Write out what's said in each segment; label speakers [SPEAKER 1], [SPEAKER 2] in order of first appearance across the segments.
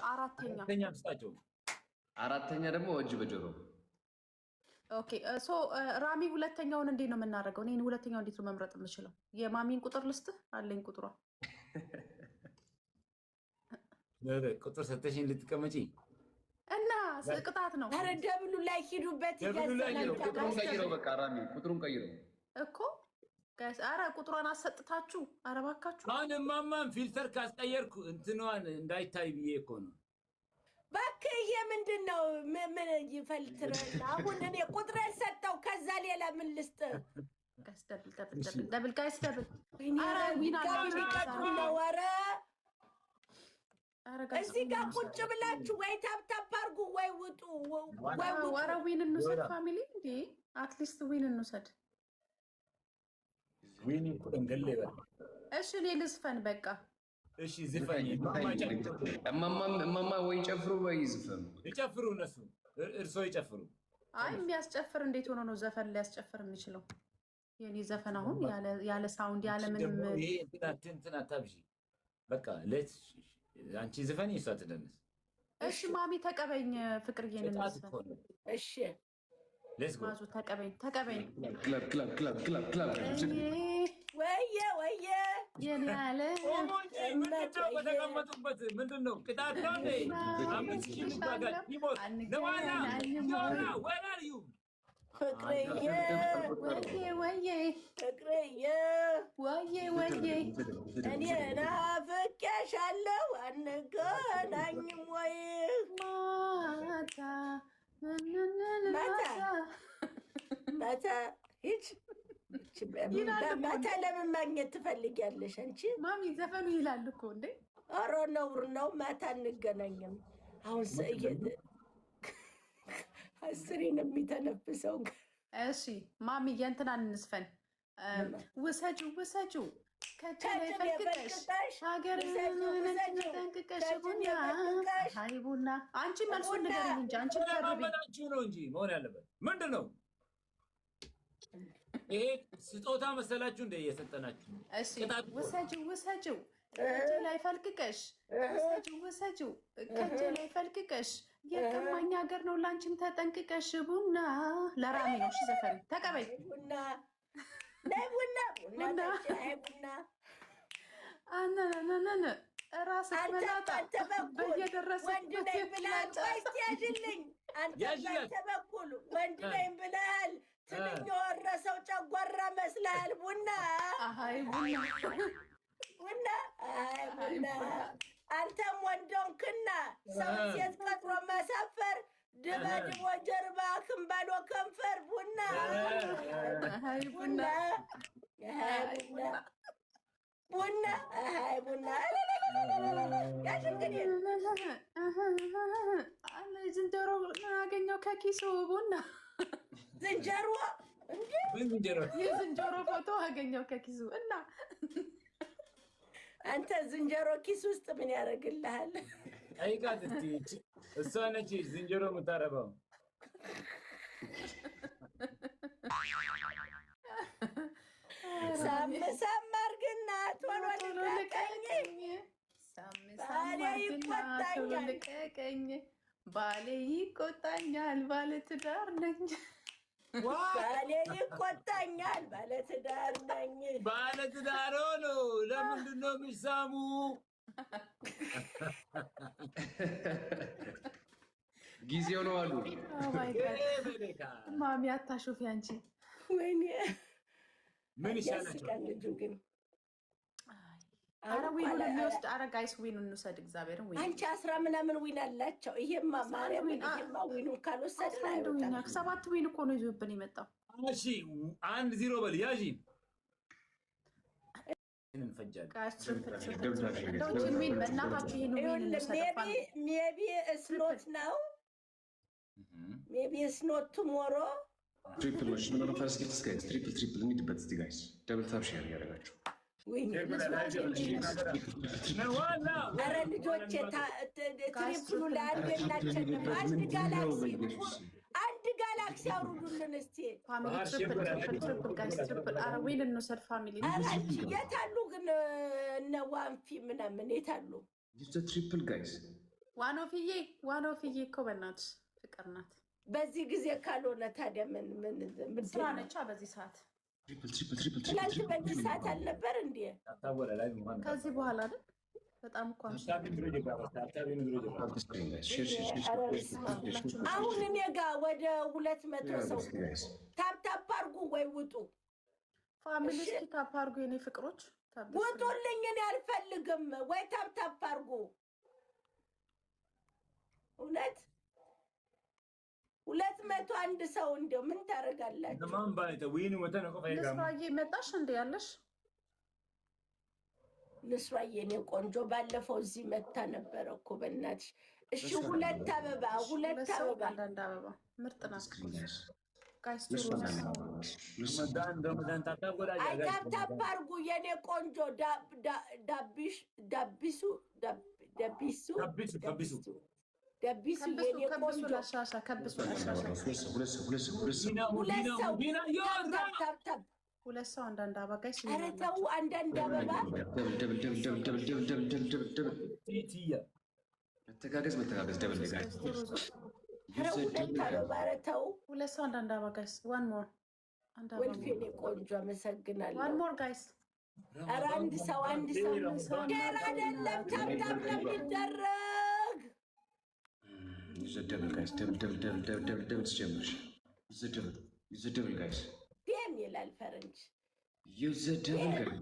[SPEAKER 1] አራተኛ።
[SPEAKER 2] አራተኛ ስጣቸው።
[SPEAKER 3] አራተኛ ደግሞ እጅ በጆሮ።
[SPEAKER 1] Okay, so ራሚ፣ ሁለተኛውን እንዴት ነው የምናደርገው? እኔ ሁለተኛው እንዴት ነው መምረጥ የምችለው? የማሚን ቁጥር ልስጥህ? አለኝ ቁጥሯ።
[SPEAKER 2] ቁጥር ሰተሽኝ ልትቀመጪ?
[SPEAKER 1] እና ቅጣት ነው።
[SPEAKER 4] ኧረ double ኡ ላይ ሂዱበት።
[SPEAKER 2] Double ኡ ላይ ሂዱ።
[SPEAKER 3] ቁጥሩን ቀይረው፣ በቃ ራሚ፣ ቁጥሩን ቀይረው።
[SPEAKER 1] እኮ guys፣ አረ ቁጥሯን አሰጥታችሁ፣ አረ እባካችሁ።
[SPEAKER 2] አሁን እማማን filter ካስቀየርኩ እንትኗን እንዳይታይ ብዬ እኮ ነው።
[SPEAKER 4] እባክህ፣ ይሄ ምንድን ነው? ምን ይፈልትር? አሁን እኔ ቁጥሬን ሰጠው። ከዛ ሌላ ምን ልስጥ?
[SPEAKER 1] Guys, double, double, double, double, guys, double። አረ win አላችሁ።
[SPEAKER 4] ሊቀጡን ነው። ኧረ
[SPEAKER 1] አረ guys፣
[SPEAKER 4] እዚህ ጋር ቁጭ ብላችሁ ወይ tap tap አድርጉ ወይ ውጡ፣ ወይ ውጡ።
[SPEAKER 1] አረ win እንውሰድ family፣ እንዴ፣ at least win እንውሰድ።
[SPEAKER 2] Win ገሌ በል።
[SPEAKER 1] እሺ፣ እኔ ልዝፈን በቃ።
[SPEAKER 2] እሺ፣ ዝፈኝ።
[SPEAKER 3] እማማ ወይ ጨፍሩ ወይ ይዝፈኑ።
[SPEAKER 2] ይጨፍሩ እነሱ፣ እርሶ ይጨፍሩ።
[SPEAKER 1] አይ፣ የሚያስጨፍር እንዴት ሆኖ ነው ዘፈን ሊያስጨፍር የሚችለው? የኔ ዘፈን አሁን ያለ sound ያለ ምንም።
[SPEAKER 2] ይሄ እንትን አታብዢ። በቃ let አንቺ ዝፈኝ፣ እሷ ትደንስ።
[SPEAKER 1] እሺ ማሚ፣ ተቀበኝ፣ ፍቅርዬን
[SPEAKER 2] ቅጣት
[SPEAKER 1] እንዝፈን።
[SPEAKER 2] እኮ ነው።
[SPEAKER 4] እሺ።
[SPEAKER 2] Let's go.
[SPEAKER 1] ማዙ፣ ተቀበኝ፣ ተቀበኝ።
[SPEAKER 3] Clap, clap, clap, clap, clap.
[SPEAKER 4] ወየ ወየ!
[SPEAKER 1] የኔ ያለ
[SPEAKER 2] ምንድን ነው በተቀመጡበት? ምንድን ነው፣ ቅጣት ነው እንዴ? 5,000 ይባጋል ይሞት ለዋላ ዮና፣ where are you?
[SPEAKER 4] ፍቅርዬ!
[SPEAKER 1] ወዬ ወዬ!
[SPEAKER 4] ፍቅርዬ!
[SPEAKER 1] ወዬ ወዬ!
[SPEAKER 4] እኔ ናፍቄሻለሁ፣ አንገናኝም ወይ?
[SPEAKER 1] ማታ።
[SPEAKER 4] ማታ። ማታ ሂጅ።
[SPEAKER 1] ይላል እኮ።
[SPEAKER 4] ማታ ለምን ማግኘት ትፈልጊያለሽ አንቺ?
[SPEAKER 1] ማሚ፣ ዘፈኑ ይላል እኮ እንዴ።
[SPEAKER 4] ኧረ ነውር ነው። ማታ አንገናኝም። አሁን አስሬ ነው የሚተነፍሰው።
[SPEAKER 1] እሺ ማሚ፣ የእንትናን እንዝፈን። ውሰጂው ውሰጂው ከእጄ ላይ
[SPEAKER 4] ከእጄ
[SPEAKER 1] ፈልቅቀሽ
[SPEAKER 4] ፈልቅቀሽ፣
[SPEAKER 1] ሀገር
[SPEAKER 4] ውሰጂው ውሰጂው
[SPEAKER 1] ጠንቅቀሽ
[SPEAKER 4] ከእጄ
[SPEAKER 1] ቡና
[SPEAKER 4] ፈልቅቀሽ፣
[SPEAKER 1] አይ ቡና። አንቺ መልሱን
[SPEAKER 4] ቡና።
[SPEAKER 1] ንገሪኝ እንጂ አንቺ ተርቢ።
[SPEAKER 2] ለማመናችሁ ነው እንጂ መሆን ያለበት ምንድን ነው? ይሄ ስጦታ መሰላችሁ እንደ እየሰጠናችሁ?
[SPEAKER 1] እሺ።
[SPEAKER 2] ቅጣት እኮ ነው።
[SPEAKER 1] ውሰጂው ውሰጂው ከእጄ ላይ ፈልቅቀሽ፣ ውሰጂው ውሰጂው ከእጄ ላይ ፈልቅቀሽ፣ የቀማኝ ሀገር ነው ላንቺም ተጠንቅቀሽ ቡና። ለራሚ ነው። እሺ ዘፈን ተቀበይ።
[SPEAKER 4] ቡና ነይ፣ ቡና ቡና።
[SPEAKER 1] ቡና።
[SPEAKER 4] ጠጪ፣ አይ ቡና።
[SPEAKER 1] አነነነነ ራስህ
[SPEAKER 4] አንተ
[SPEAKER 1] መላጣ
[SPEAKER 4] በአንተ በኩል
[SPEAKER 1] በየደረሰበት
[SPEAKER 4] ወንድ ነኝ ብለሃል። ቆይ እስኪ ያዥልኝ። አንተ
[SPEAKER 2] ያዥላት።
[SPEAKER 4] በአንተ በኩል ወንድ ነኝ ብለሃል። ትንኝ የወረሰው ጨጓራ መስለሃል። ቡና።
[SPEAKER 1] አይ ቡና።
[SPEAKER 4] ቡና፣ አይ ቡና። አንተም ወንድ ሆንክና ሰው ሴት ቀጥሮ ማሳፈር፣ ድበድቦ ጀርባ ክንባሎ ከንፈር፣ ቡና።
[SPEAKER 1] አይ
[SPEAKER 4] ቡና።
[SPEAKER 1] ቡና።
[SPEAKER 4] አይ ቡና፣ ቡና፣ አይ ቡና። ያሽ እንግዲህ።
[SPEAKER 1] ዝንጀሮ አገኘው ከኪሱ ቡና።
[SPEAKER 4] ዝንጀሮ እንዴ?
[SPEAKER 2] ምን ዝንጀሮ?
[SPEAKER 1] የዝንጀሮ ፎቶ አገኘው ከኪሱ እና
[SPEAKER 4] አንተ ዝንጀሮ ኪስ ውስጥ ምን ያደርግልሃል?
[SPEAKER 2] ጠይቃት እስኪ፣ እሷ ነች ዝንጀሮ የምታረባው።
[SPEAKER 4] ሳም ሳም አድርግና ቶሎ ልቀቀኝ።
[SPEAKER 1] ሳም ሳም
[SPEAKER 4] ባሌ
[SPEAKER 1] አድርግና ቶሎ
[SPEAKER 4] ይቆጣኛል።
[SPEAKER 1] ልቀቀኝ፣ ባሌ ይቆጣኛል፣ ባለ ትዳር ነኝ።
[SPEAKER 4] ባሌ ይቆጣኛል፣ ባለትዳር ነኝ።
[SPEAKER 2] ባለትዳር ሆኖ ለምንድን ነው የሚሳሙ?
[SPEAKER 3] ጊዜው ነው አሉ።
[SPEAKER 1] Oh my God. ማሚ፣ አታሾፊ አንቺ።
[SPEAKER 4] ወይኔ!
[SPEAKER 2] ምን ይሻላቸዋል?
[SPEAKER 4] ያስቃል ልጁ ግን።
[SPEAKER 1] አረ win ኡን እንወስድ። አረ guys፣ win ኡን እንውሰድ። እግዚአብሔርን win።
[SPEAKER 4] አንቺ 10 ምናምን win አላቸው። ይሄማ ማርያምን፣ ይሄማ win ኡን ካልወሰድን
[SPEAKER 1] 11 win።
[SPEAKER 4] አይወጣም።
[SPEAKER 1] ሰባት win እኮ ነው ይዞብን የመጣው።
[SPEAKER 2] እሺ፣ 1-0 በል ያዢ፣ እንፈጃለን።
[SPEAKER 1] Guys, triple, triple, triple። እንደው ይህችን win በእናታችሁ፣ ይህን win እንውሰድ።
[SPEAKER 4] Maybe, maybe it's not now, maybe it's not tomorrow.
[SPEAKER 3] Triple ኦች ምን first gift guys፣ triple, triple እንሂድበት እስቲ guys፣ double tap share እያደረጋችሁ።
[SPEAKER 4] ወይኔ! ኧረ ልጆቼ፣ triple ኡ ለአንድ እናቸንፍ። አንድ ጋላክሲ፣ አንድ ጋላክሲ አውርዱልን እስቲ።
[SPEAKER 1] Family, triple, triple, triple, guys, triple። አረ win እንውሰድ family።
[SPEAKER 4] ኧረ አንቺ፣ የት አሉ ግን እነ ዋንፊ ምናምን የት አሉ?
[SPEAKER 3] Use the triple, guys.
[SPEAKER 1] ዋኖፍዬ፣ ዋኖፍዬ እኮ በእናትሽ ፍቅር ናት።
[SPEAKER 4] በዚህ ጊዜ ካልሆነ ታዲያ ምን ምን ምንድን
[SPEAKER 1] ስራ
[SPEAKER 4] ነው?
[SPEAKER 1] ነቻ በዚህ ሰዓት።
[SPEAKER 3] Triple, triple, triple, triple.
[SPEAKER 4] ትላንት
[SPEAKER 3] Triple.
[SPEAKER 4] በዚህ ሰዓት አልነበር እንዴ?
[SPEAKER 1] ከዚህ በኋላ አይደል? በጣም እኮ አምሽቶ
[SPEAKER 3] Tap the screen, guys. Share, share, share,
[SPEAKER 4] ኧረ
[SPEAKER 3] share,
[SPEAKER 4] በስመ አብ።
[SPEAKER 3] share, share, share.
[SPEAKER 4] አሁን እኔ ጋ ወደ 200 ሰው
[SPEAKER 3] Guys.
[SPEAKER 4] Tap tap አድርጉ ወይ ውጡ።
[SPEAKER 1] Family
[SPEAKER 4] እሺ።
[SPEAKER 1] እስኪ tap አድርጉ የኔ ፍቅሮች። Tap the screen.
[SPEAKER 4] ውጡልኝ፣ እኔ አልፈልግም። ወይ tap tap አድርጉ። እውነት 201 ሰው እንደው ምን ታደርጋላችሁ?
[SPEAKER 1] ንስራዬ መጣሽ እንዴ ያለሽ?
[SPEAKER 4] ንስራዬ የኔ ቆንጆ ባለፈው እዚህ መታ ነበረ እኮ በእናትሽ። እሺ ሁለት አበባ፣ ሁለት
[SPEAKER 1] ሁለት ሰው
[SPEAKER 4] አበባ።
[SPEAKER 1] አንዳንድ አበባ ምርጥ ናት።
[SPEAKER 3] Screen, guys.
[SPEAKER 1] Guys, ቱሩ።
[SPEAKER 4] አይ tap tap አድርጉ የኔ ቆንጆ። ዳቢሽ ዳቢሱ ደቢሱ
[SPEAKER 2] ከቢሱ፣ ከቢሱ።
[SPEAKER 4] ደቢሱ
[SPEAKER 1] ከብሱ
[SPEAKER 4] የኔ
[SPEAKER 1] ከብሱ
[SPEAKER 4] ቆንጆ።
[SPEAKER 1] ላሻሻ ከብሱ ላሻሻ።
[SPEAKER 3] ሁለት ሰው፣ ሁለት ሰው፣ ሁለት ሰው፣ ሁለት ሰው።
[SPEAKER 4] ሁለት ሰው tap tap tap tap።
[SPEAKER 1] ሁለት ሰው አንዳንድ አበባ guys።
[SPEAKER 4] ኧረ ተው፣ አንዳንድ አበባ።
[SPEAKER 3] Double, double, double, double, double, double, double, double, double, double. መተጋገዝ፣ መተጋገዝ። Double, guys.
[SPEAKER 4] ኧረ ሁለት አበባ፣ ኧረ ተው።
[SPEAKER 1] ሁለት ሰው አንዳንድ አበባ guys። One more አንድ አበባ።
[SPEAKER 4] ወልፍ የኔ ቆንጆ አመሰግናለሁ።
[SPEAKER 1] One more, guys.
[SPEAKER 4] ኧረ አንድ ሰው፣ አንድ ሰው። Share አይደለም፣ tap tap ነው የሚደረግ።
[SPEAKER 3] Use the double, guys. Double, double, double, double, double, double ሲጀምር። Use the double. Use the double, guys.
[SPEAKER 4] Damn ይላል ፈረንጅ።
[SPEAKER 3] Use the double, guys.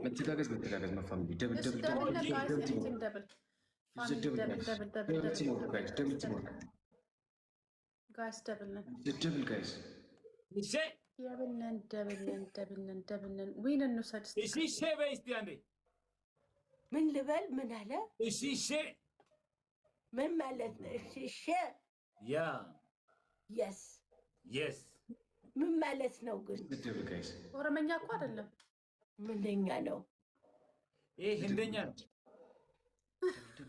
[SPEAKER 3] መተጋገዝ፣ መተጋገዝ። My family, double, double,
[SPEAKER 1] double
[SPEAKER 3] double,
[SPEAKER 1] guys.
[SPEAKER 3] double, double.
[SPEAKER 1] Anything double.
[SPEAKER 3] Use the double,
[SPEAKER 1] double
[SPEAKER 3] guys.
[SPEAKER 1] Double, double.
[SPEAKER 3] Double teamwork, guys. Double teamwork.
[SPEAKER 1] Guys, double ነን።
[SPEAKER 3] Use the double, guys.
[SPEAKER 1] Double ነን፣ double ነን፣ double ነን፣ double ነን። Win እንውሰድ እስቲ።
[SPEAKER 4] ምን ልበል? ምን አለ? ምን ማለት ነው? እሺ እሺ።
[SPEAKER 2] Yeah.
[SPEAKER 4] Yes.
[SPEAKER 2] Yes.
[SPEAKER 4] ምን ማለት ነው ግን?
[SPEAKER 3] Use the double, guys.
[SPEAKER 1] ኦሮመኛ እኮ አይደለም።
[SPEAKER 4] ምንኛ ነው?
[SPEAKER 2] ይህ ህንደኛ ነው።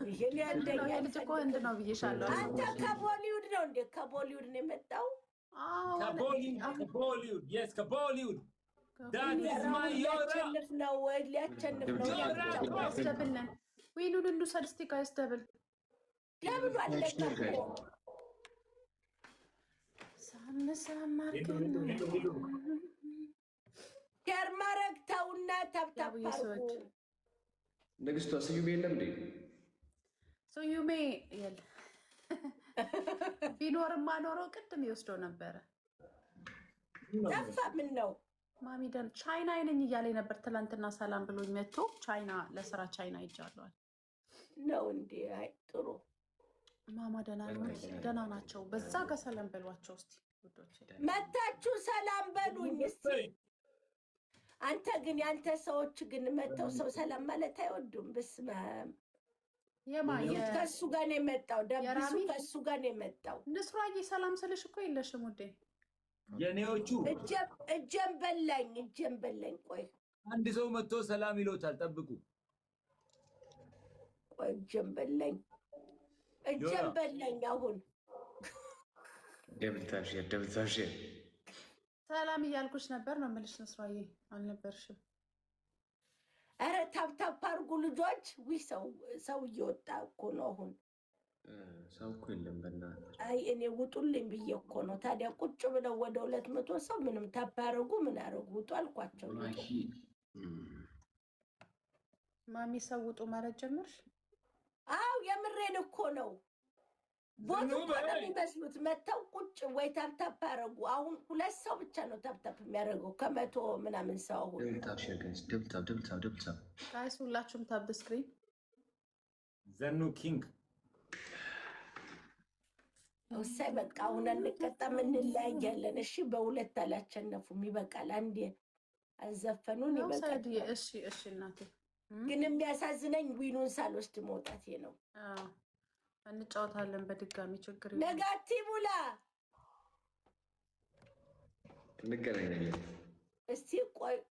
[SPEAKER 4] ይሄን ያንደኛ
[SPEAKER 1] ይሄ ልጅ እኮ ህንድ ነው ብዬሻለሁ።
[SPEAKER 4] አንተ ከቦሊውድ ነው እንዴ? ከቦሊውድ ነው የመጣው?
[SPEAKER 1] አዎ።
[SPEAKER 2] ከቦሊውድ፣ yes፣ ከቦሊውድ። That is my ዮራ።
[SPEAKER 4] ሊያቸንፍ ነው ወይ? ሊያቸንፍ ነው።
[SPEAKER 1] Guys, double ነን። Win ኡን እንውሰድ እስቲ guys, double.
[SPEAKER 4] Double ኡ አለቀ እኮ።
[SPEAKER 1] ሳም ሳም አድርገን።
[SPEAKER 4] Share ማድረግ ተውና tap tap
[SPEAKER 1] ያቡዬ
[SPEAKER 4] አድርጉ።
[SPEAKER 1] ሰዎች።
[SPEAKER 3] ንግስቷ ስዩም የለም እንዴ?
[SPEAKER 1] ስዩሜ የለ። ቢኖርማ ኖሮ ቅድም ይወስደው ነበረ።
[SPEAKER 4] ጠፋ። ምን ነው?
[SPEAKER 1] ማሚ ደን ቻይና ነኝ እያለ ነበር ትላንትና። ሰላም ብሎኝ መጥቶ ቻይና ለስራ ቻይና ሄጃለዋል።
[SPEAKER 4] ነው እንዴ? አይ ጥሩ።
[SPEAKER 1] ማማ ደህና ነው? ደህና ናቸው። በዛ ጋር ሰላም በሏቸው እስቲ ውዶች።
[SPEAKER 4] መታችሁ ሰላም በሉኝ እስቲ። አንተ ግን ያንተ ሰዎች ግን መተው ሰው ሰላም ማለት አይወዱም። በስመ አብ።
[SPEAKER 1] የማ?
[SPEAKER 4] ከእሱ ጋር ነው የመጣው። ደብሱ
[SPEAKER 1] የራሚ?
[SPEAKER 4] ከእሱ ጋር ነው የመጣው።
[SPEAKER 1] ንስሯዬ ሰላም ስልሽ እኮ የለሽም ውዴ።
[SPEAKER 2] የኔዎቹ
[SPEAKER 4] እጄን በላኝ፣ እጄን በላኝ። ቆይ።
[SPEAKER 2] አንድ ሰው መጥቶ ሰላም ይሎታል። ጠብቁ።
[SPEAKER 4] ቆይ፣ እጄን በላኝ፣ እጄን
[SPEAKER 2] ዮራ።
[SPEAKER 4] በላኝ። አሁን
[SPEAKER 3] Double tap share, double tap share.
[SPEAKER 1] ሰላም እያልኩሽ ነበር ነው የምልሽ ንስሯዬ፣ አልነበርሽም።
[SPEAKER 4] ኧረ tap tap አድርጉ ልጆች። ዊ ሰው ሰው እየወጣ እኮ ነው አሁን።
[SPEAKER 3] ሰው እኮ የለም በእናትህ።
[SPEAKER 4] አይ እኔ ውጡልኝ ብዬ እኮ ነው። ታዲያ ቁጭ ብለው ወደ 200 ሰው ምንም tap አደረጉ ምን አደረጉ? ውጡ አልኳቸው።
[SPEAKER 3] ማሂ።
[SPEAKER 1] ማሚ ሰው ውጡ ማለት ጀመርሽ?
[SPEAKER 4] አው የምሬን እኮ ነው። Bot እኮ ነው የሚመስሉት። መተው ቁጭ ወይ tap tap አደረጉ። አሁን ሁለት ሰው ብቻ ነው tap tap የሚያደርገው ከመቶ ምናምን ሰው አሁን።
[SPEAKER 3] Double tap share, guys. Double tap, double tap, double tap.
[SPEAKER 1] Guys, ሁላችሁም tap screen.
[SPEAKER 2] ዘኑ king.
[SPEAKER 4] እሰይ በቃ አሁን አንቀጣም፣ እንለያያለን። እሺ በሁለት አላቸነፉም፣ ይበቃል። አንዴ አዘፈኑን፣ ይበቃል።
[SPEAKER 1] ሳይድዬ እሺ፣ እሺ እናቴ።
[SPEAKER 4] ግን የሚያሳዝነኝ win ኡን ሳልወስድ መውጣቴ ነው።
[SPEAKER 1] አዎ፣ እንጫወታለን በድጋሚ፣ ችግር የለም።
[SPEAKER 4] ነጋቲ ቡላ።
[SPEAKER 3] እንገናኛለን።
[SPEAKER 4] እስቲ ቆይ።